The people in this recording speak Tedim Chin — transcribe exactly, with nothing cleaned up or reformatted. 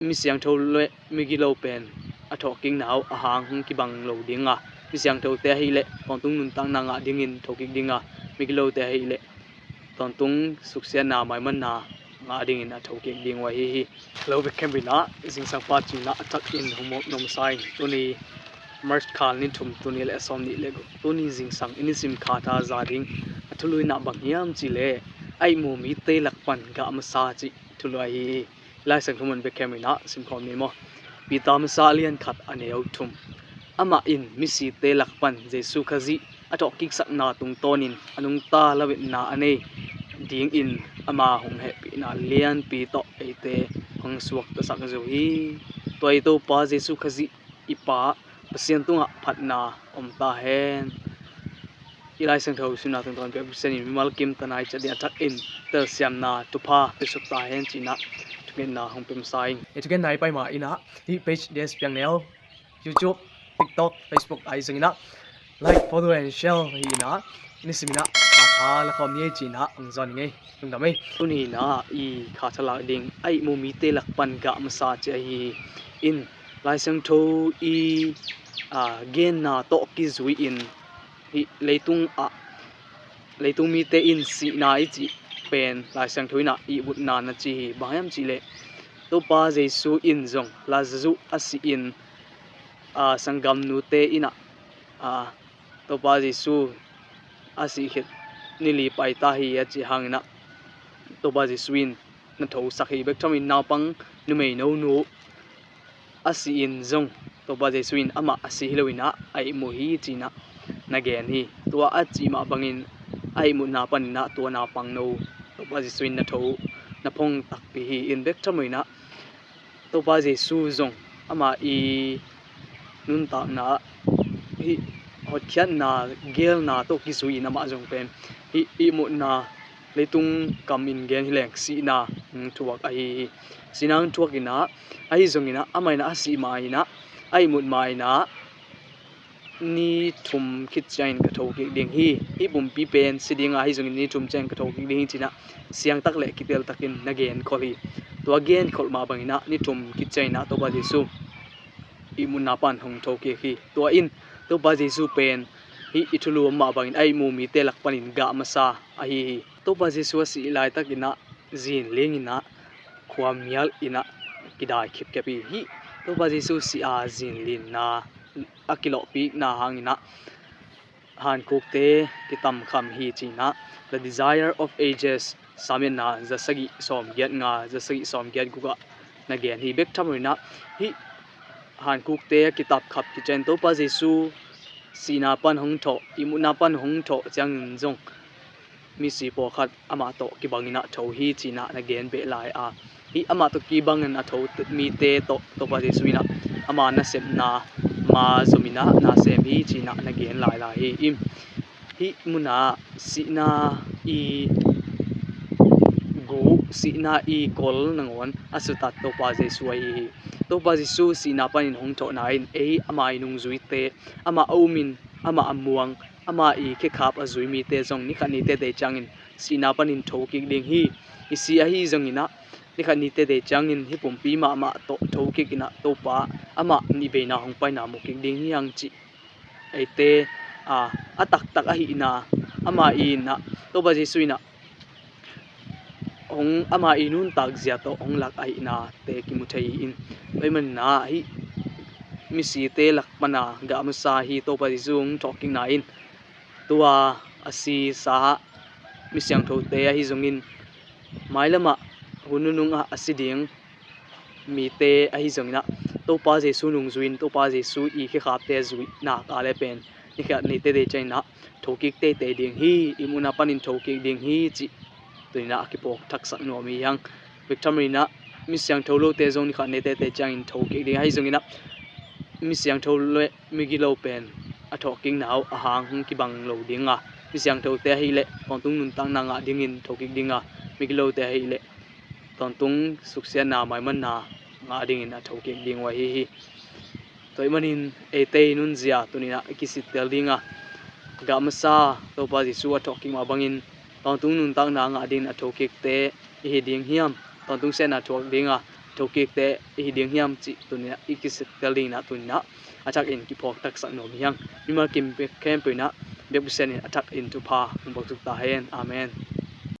mi siangtho le mi gilo pen a thawhkikna uh a hang hong kibang lo ding a, mi siangthote ahih leh tawntung nuntakna ngah dingin thokik ding a, mi gilote ahih leh tawntung suksiatna maimanna ngah dingin a thokik ding uh ahi hi. Lo bek khempeuh in ah zingsang pa cihna a thakin hong mawk nuam sa ing. Tuni March kha ni thum, tuni le sawm nih le guk, tuni zingsang i nisim khat a za ding a thulu in ah bang hiam cih leh a ihmu mite lak pan gah masa cih thulu ahi hi. Laisiangtho mun bek khempeuh in ah simkhawm ni maw. Peter masa a lian khat a neu thum. Amah in misite lak pan Jesu Khazih a thawhkiksakna tungtawnin a nungta lametna a nei dingin ama hong hehpihna lianpi tawh eite hong suaktasak zo hi. Tua i Topa Jesu Khazih i Pa Pasian tungah phatna om ta hen. I Laisiangtho simna tungtawn pia Pasian in mimal kim tanai ciat ding a thakin telsiamna thupha piasuk ta hen cihna thungetna hong pia masa ing. I thungetna i pai ma in ah hih page D S Piang Neu, YouTube, TikTok, Facebook ahi zongin ah like, follow and share hi in ah, nisim in ah kha tha la khawm ni ei cihna hong zawn ing ei. Lungdam ei. Tuni in ah i kha tha lak ding a ihmu mite lak pan gah masa cih ahi hi. In Laisiangtho i, a, genna tawh kizui in hih leitung ah leitung mite in sihna i cih pen Laisiangtho in ah ihmutna na ci hi. Bang hiam cih leh Topa Jesu in zong Lazarus a sih in, a, sanggamnute in ah, a, Topa Jesu a sih khit ni li pai ta hi a cih hangin ah Topa Jesu in na thosak hi. Bek thamin naupang numei nonu a sih in zong Topa Jesu in amah a sih hi lo in ah a ihmu hi cihna na gen hi. Tua a cih mah bangin a ihmutna panin ah tua naupang no Topa Jesu in na tho, na phong takpi hi. In bek thamin ah Topa Jesu zong amah i nuntakna hih hotkhiatna, gelna tawh kizui in amah zong pen hih ihmutna leitung kam in gen hi leng sihna hong thuak ahi hi. Sihna hong thuak in ah, ahi zongin ah amah in ah a sih ma in ah a ihmut ma in ah ni thum khit ciangin ka thokik ding hi. Hih pumpi pen si ding a, ahi zongin ni thum ciangin ka thokik ding hi cihna siangtak le kiteltakin na genkhol hi. Tua genkhol mah bangin ah ni thum khit ciangin ah Topa Jesu ihmutna pan hong thokik hi. Tua in Topa Jesu pen hih i thulu om mah bangin a ihmu mite lak panin gah masa ahi hi. Topa Jesu a sih laitakin ah zinling in ah khuamial in ah kidai khipkhep hi. Hih Topa Jesu sih a zinlinna a kilawhpikna hangin ah hankhukte kitamkham hi cihna The Desire of Ages, Sam etna za sagih sawmgiat nga, za sagih sawmgiat guk ah na gen hi. Bek thamin ah hih hankhukte a kitapkhap khit ciangin Topa Jesu sihna pan hong thawh, ihmutna pan hong thawh ciangin zong misi pawlkhat amah tawh kibangin ah tho hi cihna na gen beh lai a, hih amah tawh kibangin a tho mite tawh Topa Jesu in ah ama nasepna ma zom in ah na sem hi cihna na gen lailai hi. In hih munah sihna i gu, sihna i kol nangawn a sutat Topa Jesu ahi hi. Topa Jesu sihna panin hong thawhna in ei ama i nungzuite, amah a umin, amah a muang, ama i khekhap a zui mite zong nikhat ni teitei ciangin sihna panin thokik ding hi. I si ahi zongin ah nikhat ni teitei ciangin hih pumpi mahmah tawh thokik in ah Topa amah nihveina hong paina mukik ding hi hang cih eite a, a taktak ahihna, ama in ah Topa Jesu in ah hong, ama i nuntak zia tawh hong lak ahihnate kimu thei hi. In tua ahih manin ah hih misite lak pana gah masa hi Topa Jesu hong thawhkikna in, tua a sisa misiangthote ahi zongin mailamah hun nunung ah a si ding mite ahi zongin ah Topa Jesu nungzuiin Topa Jesu i khekhapte zuih nak a le pen nikhat ni teitei ciangin ah thokik teitei ding hi, ihmutna panin thokik ding hi cih tuni in ah a kiphawk thaksak nuam hi hang. Bek thamin ah misiangtho lote zong nikhat ni teitei ciangin thokik ding ahi zongin ah misiangtho le migilo pen a thawhkikna uh a hang hong kibang lo ding a, misiangthote ahih leh tawntung nuntakna ngah dingin thokik ding a, migilote ahih leh tawntung suksiatna maimanna ngah dingin a thokik ding uh ahi hi. Tua ahih manin eite i nunzia tuni in ah i kisittel ding a, gah masa Topa Jesu a thawhkik mah bangin tawntung nuntakna ngah dingin a thokikte i hi ding hiam? Tawntung siatna thuak ding a, thokikte i hi ding hiam cih tuni-in ah i kisiktel dingin ah tuni-in ah a thakin kiphawk taksak nuam hi hang. Mimal kim khempeuh in ah biakpiaksanin a thakin thupha hong buak tuk ta hen. Amen.